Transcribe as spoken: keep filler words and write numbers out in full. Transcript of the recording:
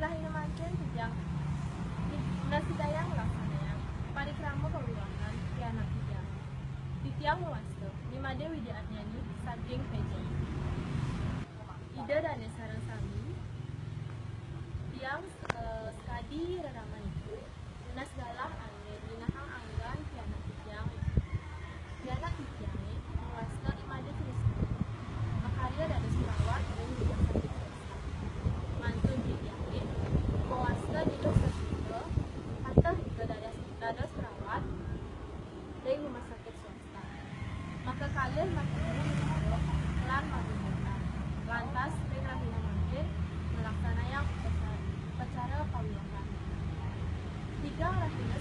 Rahina mangkin titiang nasidayan nglaksanayang parikrama kawiwahan pianak titiang. Titiang mawasta Ni Made Widiatnyani saking Pejeng. Ida dane sareng sami, tiang eh, sakadi rerama niki, nunas galah anggen nyinahang anggan pianak titiang. Pianak titiange mawasta I Made Trisna, makarya dados perawat ring rumah sakit swasta. Mantun titiange mawasta Ni Luh Sasmita, pateh ika dados, dados perawat ring rumah sakit swasta. Maka kalih mata guru lan maguguran. Lantas ring rahina mangkin nglaksanayang upacara, upacara kawiwahan. Tigang rahina